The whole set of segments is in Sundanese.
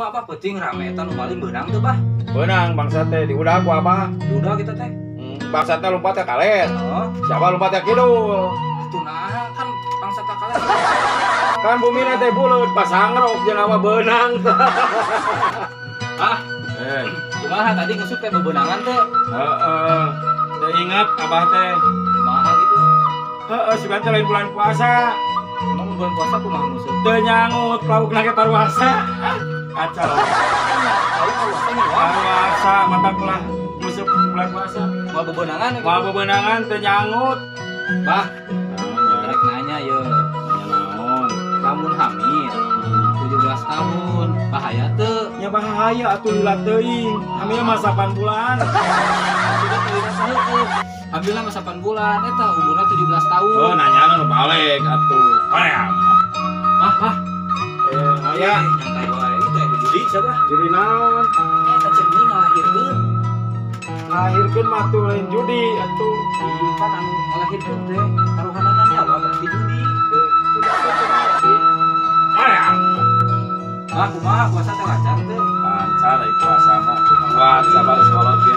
Kumaha, Bah, peuting rame eta nu maling beunang teu, Bah? Beunang bangsa teh diudag ku Abah. Udah kita teh. Bangsa teh lompat ke kaler. Oh, Siapa lompat ke kidul? Atuh nah kan bangsa tak kaler. Kan bumi teh buleut, pasangrok jeung awa beunang. Ah, Eh, kumaha tadi nguseup teh bebeunangan teh? Heeh. Teh ingat Abah teh. Kumaha gitu? Heeh, sugan teh lain bulan puasa. Emang bulan puasa kumaha nguseup? Teu nyangut laukna ge paruasa. Ah, kacau. Tahu puasa nya wah. Paruasa mata kulah nguseup bulan puasa. Moal bebeunangan gitu. Moal bebeunangan teu nyangut. Bah, Naon rek nanya ye. Naon? Lamun hamil 17 tahun bahaya teu? Nya bahaya atuh, lila teuing. Hamil mah 8 bulan. Sudah teu heueuh. Hamilna mah 8 bulan, eta umurna 17 tahun. Oh, nanya nu balik atuh. Hoream. Bah, bah. Eh, aya. Nyantai wae teh judi siapa? Judi naon? Eta cenah ngalahirkeun. Lahirkeun mah tuh lain judi atuh. Ih, kan anu ngalahirkeun teh taruhanana nyawa berarti judi. Eh, sudah ngerti. Hoream. Bah, kumaha puasa teh lancar teu? Lancar ai puasa mah. Kuat sabar sekolah ge.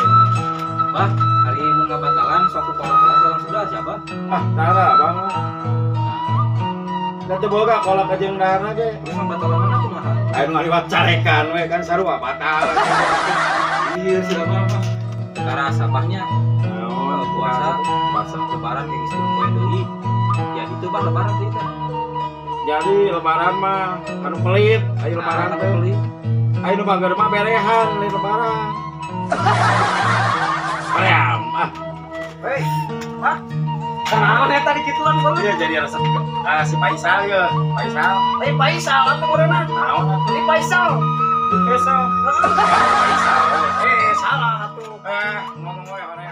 Bah, hari mun ngabatalan sok ku kolot langsung sudah siapa? Ah, tara Abang mah. Da teu boga kolak ka jeung daharna ge. Terus ngabatalanna kumaha? Lain ngaliwat carekan we kan sarua batal. Iya, siapa mah. Karasa bahnya Naon? Puasa. Puasa. Lebaran kayak geus poe deui. Ya itu bah lebaran teh teh. Jadi lebaran mah anu pelit, ayo lebaran Nah, teh. pelit. Ayo nu bager mah berehan lain lebaran. Hoream ah. Hei, Pak. Kunaon eta dikituan bae? Iya, jadi resep ah, si Faisal ya, Faisal. Eh, Faisal atuh meureunna. Naon atuh? Ini Faisal. Faisal. Faisal. Eh, salah atuh. Eh, ngomong we hoream.